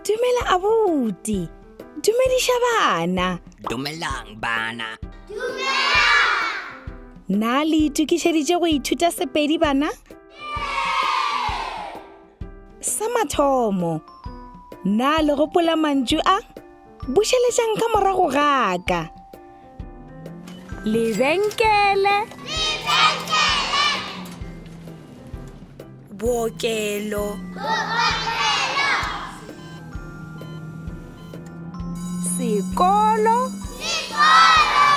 Dumela abuti. Dumediša bana. Dumelang bana. Na le itokišeditše go ithuta Sepedi bana? Sa mathomo, na le gopola mantšu a? Bušeletšang ka morago ga ka. Lebenkele. Lebenkele. Bookelo. Bookelo. Sekolo. Sekolo.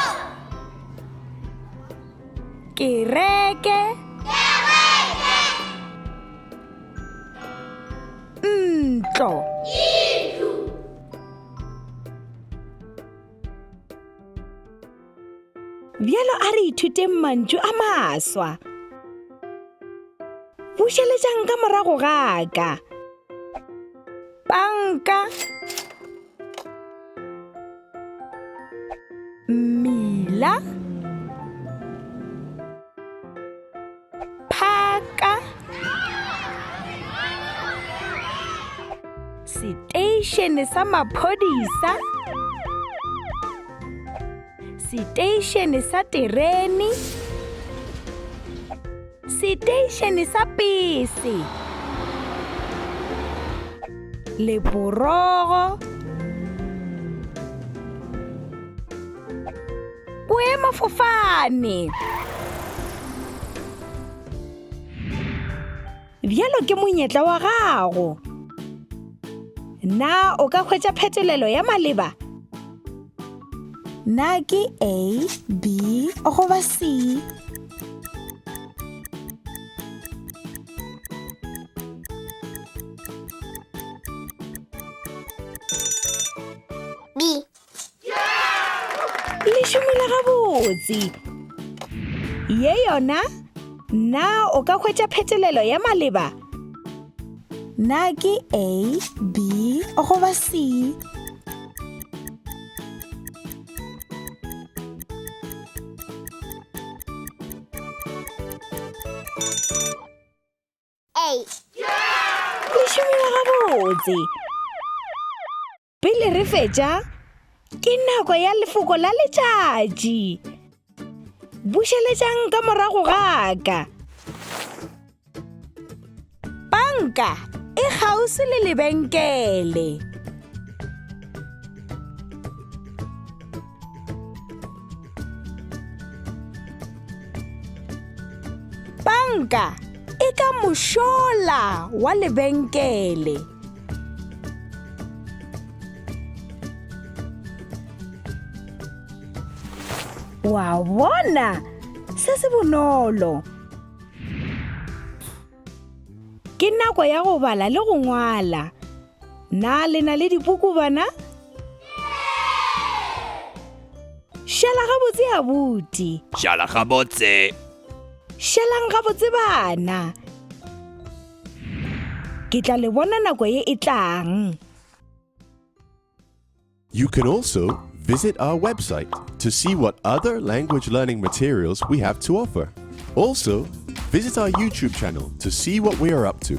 Kereke. Kereke. Ntlo. Ntlo. Bjalo a re ithuteng mantšu a maswa. Bušeletšang ka morago ga ka. Panka. Mmila. Phaka. Seteišene sa maphodisa. Seteišene sa terene. Seteišene sa pese. Leporogo. Boemafofane. Bjalo ke monyetla wa gago. Na o ka hwetša phetolelo ya maleba? Na ke A, B goba C? B. Le šomile gabotse. Ye yona? Na o ka hwetša phetolelo ya maleba? Na ke A, B goba C? A. Le šomile gabotse. Pele re fetša, ke nako ya lefoko la letšatši. Bušeletšang ka morago ga ka. Panka e kgauswi le lebenkele. Panka e ka mošola wa lebenkele. Wa bona, se se bonolo. Ke nako ya go bala le go ngwala. Na le na le dipuku bana? Šala gabotse abuti. Šala gabotse. Šalang gabotse bana. Ke tla le bona nako ye e tlang. You can also visit our website to see what other language learning materials we have to offer. Also, visit our YouTube channel to see what we are up to.